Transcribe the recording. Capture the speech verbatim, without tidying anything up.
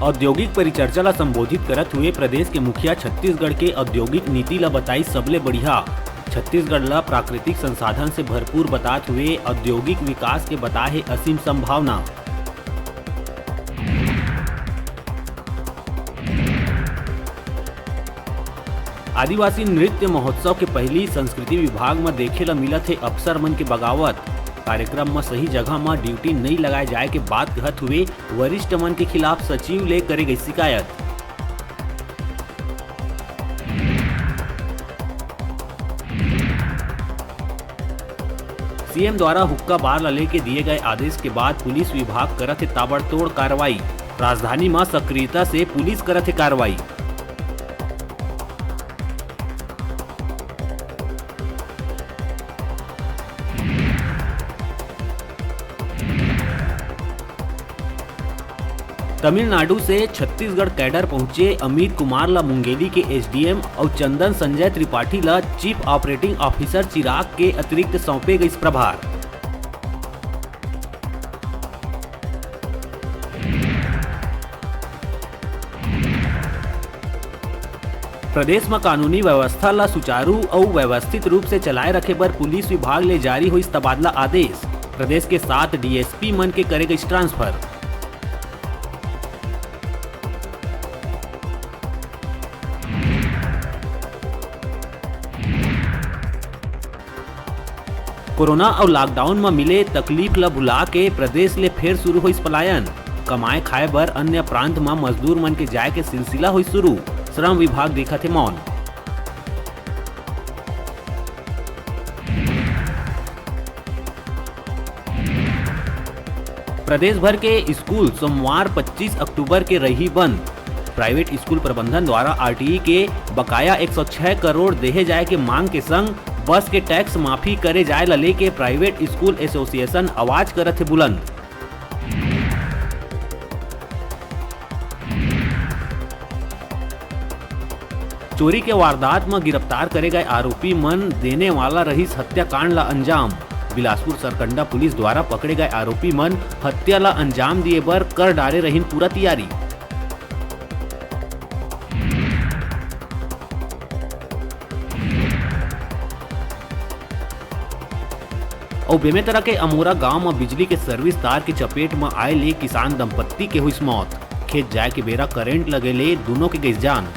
औद्योगिक परिचर्चा ला संबोधित करत हुए प्रदेश के मुखिया छत्तीसगढ़ के औद्योगिक नीति ला बताई सबले बढ़िया। छत्तीसगढ़ ला प्राकृतिक संसाधन से भरपूर बतात हुए औद्योगिक विकास के बताए हे असीम संभावना। आदिवासी नृत्य महोत्सव के पहली संस्कृति विभाग म देखे ल मिलत हे अफसर मन के बगावत। कार्यक्रम म सही जगह म ड्यूटी नइ लगाए जाए के बात कहत हुए वरिष्ठ मन के खिलाफ सचिव ले करे गई शिकायत। सीएम द्वारा हुक्का बार ला लेके दिए गए आदेश के बाद पुलिस विभाग करत हे ताबड़तोड़ कार्रवाई। राजधानी म सक्रियता से पुलिस करत हे कार्रवाई। तमिलनाडु से छत्तीसगढ़ कैडर पहुंचे अमित कुमार ला मुंगेली के एसडीएम अउ चंदन संजय त्रिपाठी ला चीफ ऑपरेटिंग ऑफिसर चिराग के अतिरिक्त सौंपे गइस प्रभार। प्रदेश म कानूनी व्यवस्था ला सुचारू अउ व्यवस्थित रूप से चलाए रखे बर पुलिस विभाग ले जारी होइस तबादला आदेश। प्रदेश के सात डीएसपी मन के करे गइस ट्रांसफर। कोरोना अउ लॉकडाउन म मिले तकलीफ ल भुला के प्रदेश ले फेर शुरू होइस पलायन। कमाए खाए बर अन्य प्रांत म मजदूर मन के जाए के सिलसिला होइस शुरू। श्रम विभाग देखत हे मौन। प्रदेश भर के स्कूल सोमवार पच्चीस अक्टूबर के रही बंद। प्राइवेट स्कूल प्रबंधन द्वारा आरटीई के बकाया एक सौ छह करोड़ देहे जाए के मांग के संग बस के टैक्स माफी करे जाए ला लेके प्राइवेट स्कूल एसोसिएशन आवाज करत हे बुलंद। चोरी के वारदात म गिरफ्तार करे गए आरोपी मन देने वाला रहिस हत्याकांड ला अंजाम। बिलासपुर सरकंडा पुलिस द्वारा पकड़े गए आरोपी मन हत्या ला अंजाम दिए बर कर डारे रहिन पूरा तैयारी। अउ बेमेतरा के अमोरा गांव म बिजली के सर्विस तार के चपेट म आए ले किसान दंपत्ति के हुइस मौत। खेत जाए के बेरा करंट लगे ले दूनों के गइस जान।